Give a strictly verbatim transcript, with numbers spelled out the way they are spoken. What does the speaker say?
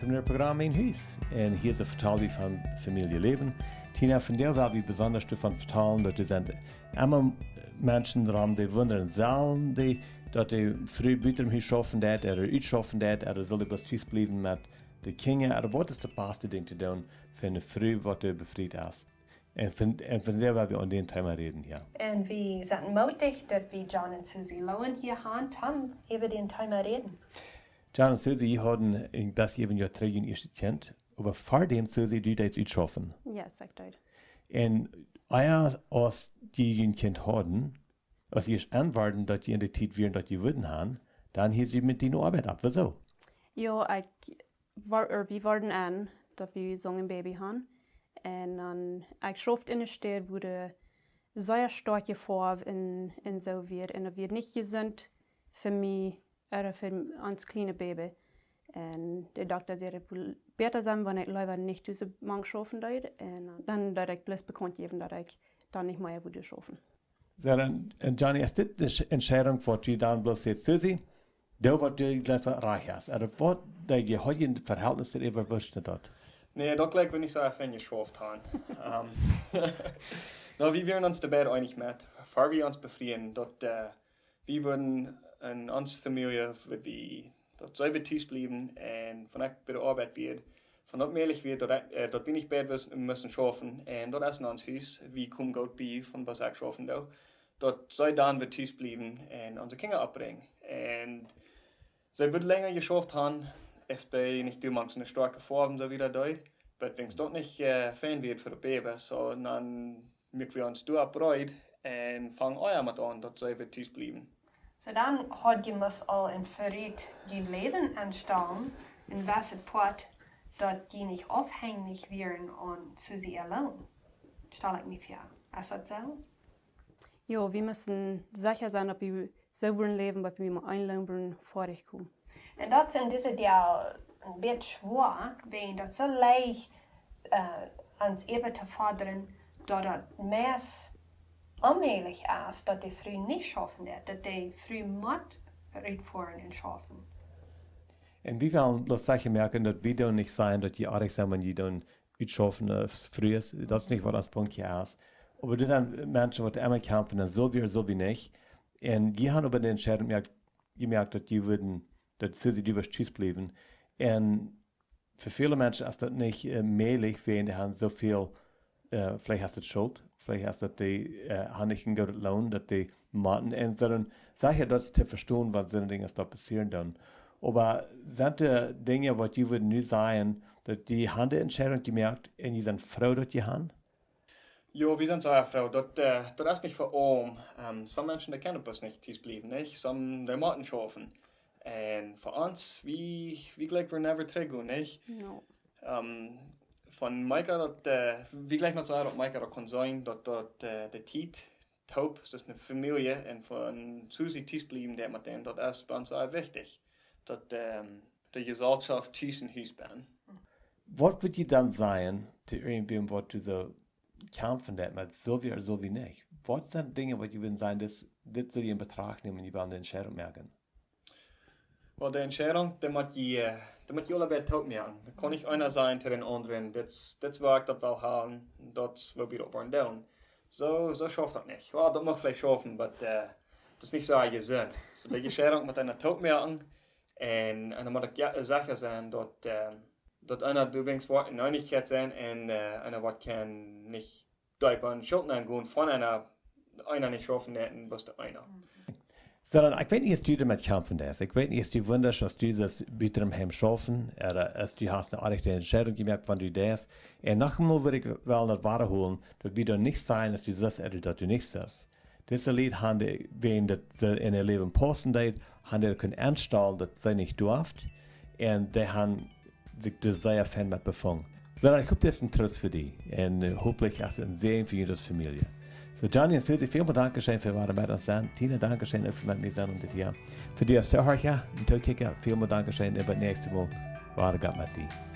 Em Programm Een Hus. Un hia es de Vetal von Famieljeläwen. Tina, vondoag well wie besonda doavon vetalen, daut doa sent emma Menschen rom, dee wundren, sellen dee, daut de Fru buta em Hus schaufen deit, ooda utschaufen deit, ooda saul dee bloos tus bliewen met de Kjinja, ooda waut es daut baste Dinkj to doonen fa eene Fru, waut doa befriet es? Un von, un vondoag well wie aun dän Thema räden, jo. Un wie sent mootich, daut wie John un Susie Lowen hia haben, toom äwa dän Thema räden. John un Susie, jie hauden een bät äwa een Joa trigj jun ieeschtet Kjint, oba ver däm, Susie, du deetst utschaufen. Jo, ekj deed. Un ea aus jie jun Kjint hauden, aus jie ieescht enworden, daut jie en de Tiet wieren, daut jie wudden haben, dan hieed jie met diene Oabeit opp. Wuarom? Jo, ekj wor-, ooda wie worden en, daut wie sellen een Baby haben. Un dan, ekj schauft en eene Staut, wua doa sea stoakje Foaw un, un soo wia. Un daut wia nich jesunt fa mie, ooda fa ons kjlienet Baby. Un de Dokta säd, daut wudd bäta sennen, wan ekj leewa nich tus mank schaufen deed. Un dan, dan deed ekj bloos bekaunt jäwen, daut ekj dan nich mea wudd schaufen. Soo, dan, un Johnny, es dit de Sch-, Entscheidunk, waut du dan bloos sajchst, Susie, doo waut du jleefst waut rajcht es? Ooda waut, daut jie hauden een Vehältnis to äwa wussten daut? Nä, daut jlikj wie nich soo väl jeschauft haben. Ehm, nu, wie wieren ons doabie eenich met, ver wie ons befrieden, daut, äh, wie wudden en ons Famielje, wie, daut see wudden tus bliewen un wan ekj bie de Oabeit wia, wan daut mäajlich wia, daut ekj, äh, daut wie nich beid wussten, musten schaufen. Un daut es en ons Hus, wie komen goot bie, wan bie ekj schaufen doo. Daut see dan wudden tus bliewen un onse Kjinja oppbrinjen. Un see wudd lenja jeschauft haben, wan dee nich doamank eene stoakje Foaw un soo wieda deed. Oba wan daut nich, äh, fein wia fa de Baby, soo dan muak wie ons doa opp reed un fung ea met aun, daut see wudden tus bliewen. Soo dan haud jie must aul en verut jun Läwen enstalen, un wist et poat, daut jie nich aufhenjich wieren aun Susie auleen. Stal ekj mie väa. Es daut soo? Jo, wie musten secha sennen, daut wie soo wudden läwen, daut wie met een Loon wudden foadich komen. Un daut es en dise Doag een bät schwoa, wäajen daut soo leicht, äh, ons äwa to fodren, daut daut meist onmäajlich es, daut de Fru nich schaufen deit, daut de Fru mott rutfoaren un schaufen. Un wie wellen daut secha moaken, daut wie dan nich sajen, daut jie oajch sent, wan jie dan utschaufen, äh, Frues, daut es nich waut ons Punkt hia es. Oba doa sent Menschen, waut emma kjamfen, dan sell wie, sell wie nich. Un jie haben oba de Entscheidunk jemoakt, jemoakt, daut jie wudden, daut Susie, du wurscht tus bliewen. Un fa väle Menschen es daut nich, äh, mäajlich, wäajen dee haben soo väl, äh, veleicht es daut Schult, veleicht es daut dee, äh, haben nich een goodet Loon, daut dee motten, un soo dan, secha, daut es to vestonen, waut soone Dinja doa passieren dan. Oba sent doa Dinja, waut jie wudden nu sajen, daut jie haben de Entscheidunk jemoakt un jie sent froo, daut jie haben? Jo, wie sent sea froo. Daut, äh, daut es nich fa aulem. Ehm, some Menschen, dee kjennen bloos nich tus bliewen, nich? Some, dee motten schaufen. Un fa ons, wie, wie jlikj wie never trigj gonen, nich? No. Ehm, von Micah daut, äh, wie jlikj noch soo, daut Micah daut kunn seenen, daut, daut, äh, de Tiet toop, daut es eene Famielje, un von Susie tus bliewen, daut met dän, daut es bie ons sea wichtich. Daut, ehm, de Jeselschoft tus en Hus bie. Waut wudd jie dan sajen to irjentwäm, waut doa soo kjamfen deit met, sell wie, sell wie nich? Waut sent Dinja, waut jie wudden sajen, dit, dit sull jie en Betracht nämen, jie wellen de Entscheidunk moaken? Well, de Entscheidunk, dee mott jie, äh, dee mott jie aule beid toop moaken. Dan kaun nich eena sajen to dän aundren, dit, dit es woo ekj daut well haben, daut es woo wie daut wellen doonen. Soo, soo schauft daut nich. Well, daut mach veleicht schaufen, oba, äh, daut es nich soo jesunt. Soo, de Entscheidunk mott eena toop moaken. Un, un dan mott ekj, jo, secha sennen, daut, äh, daut eena doawäajen woat en Eenichkjeit sennen un, äh, eena woat kjeen nich deep aun Schult aungonen von eena, eena nich schaufen deit un bloos eena. Soo dan, ekj weet nich, aus du doamet kjamfen deist. Ekj weet nich, aus du wundasch, aus du daut bäta em Heim schaufen, ooda aus du hast eene oajchte Entscheidunk jemoakt, wan du deist. Un noch eemol wudd ekj wellen daut wadaholen, daut wie doa nich sajen, aus du sest ooda daut du nich sest. Dise Lied haben dee, wäajen daut see en äa Läwen paussen deed, haben dee kunnen enstalen, daut see nich durft. Un dee haben sikj doa sea fein met befungen. Soo dan, ekj hop, dit es een Troost fa die. Un, äh, hopentlich es et een Säajen fa june Famielje. Soo, Johnny un Susie, välmol Dankscheen fa wada met ons sennen. Tina, Dankscheen uk fa met mie sennen un dit hia. Fa die aus Toohorcha un Tookjikja, välmol Dankscheen un bat näakjstet Mol. Wada Gott met die.